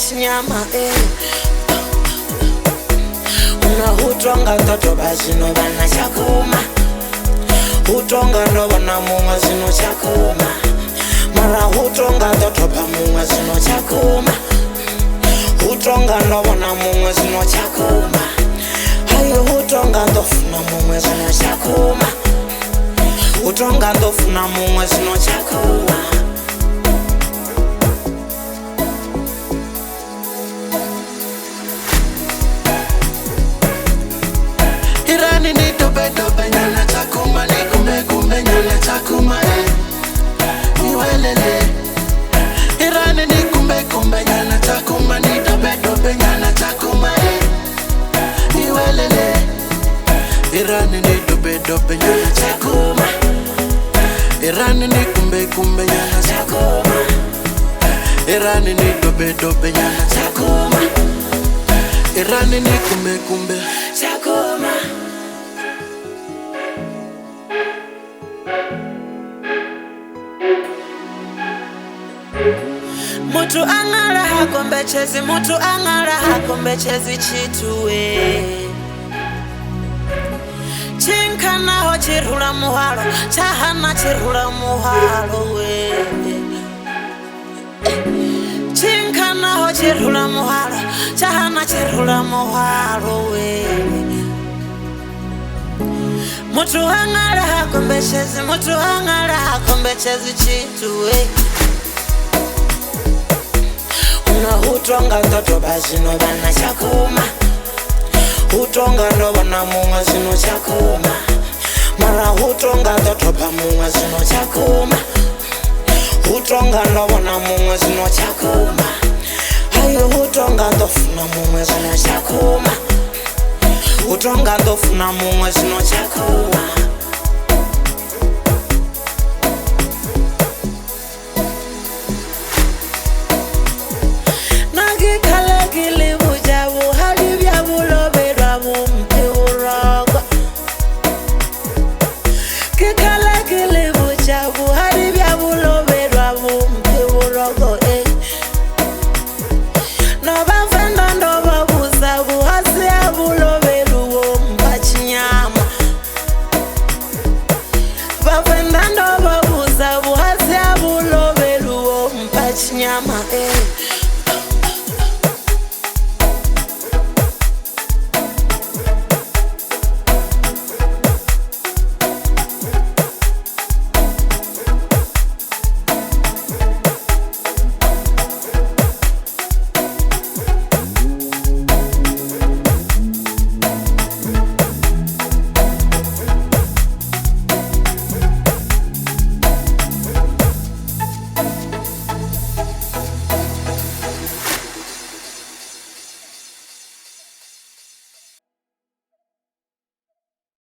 tshinyama Una hutonga ndotoba zwino vhana tshakuma. Hutonga ndo vhona muṅwe zwino tshakuma. Mara hutonga ndotoba muṅwe zwino tshakuma. Hutonga ndo vhona muṅwe zwino tshakuma. Hayi hutonga ndo funa muṅwe zwino tshakuma. Hutonga ndo funa muṅwe zwino tshakuma. Irani ni dobe dobe nyana chakuma ni kumbe kumbe nyana chakuma niwelele. Irani ni kumbe kumbe nyana chakuma ni dobe dobe nyana chakuma niwelele. Irani ni dobe dobe nyana chakuma. Irani ni kumbe kumbe nyana chakuma. Irani ni dobe dobe nyana chakuma. Irani ni kumbe kumbe chakuma. Muthu angala hakombechezi, muthu angala hakombechezi tshithu Tshinkhanaho tshirula muhwalo, tshahana tshirula muhwalo Tshinkhanaho tshirula muhwalo, tshahana tshirula muhwalo Muthu angala hakombechezi, muthu angala hakombechezi tshithu Una hutonga ndotoba zwino vhana tshakuma. Hutonga ndo vhona muṅwe zwino tshakuma. Mara hutonga ndotoba muṅwe zwino tshakuma. Hutonga ndo vhona muṅwe zwino tshakuma. Hayi hutonga ndo funa muṅwe zwino tshakuma. Hutonga ndo funa muṅwe zwino tshakuma. Nyama,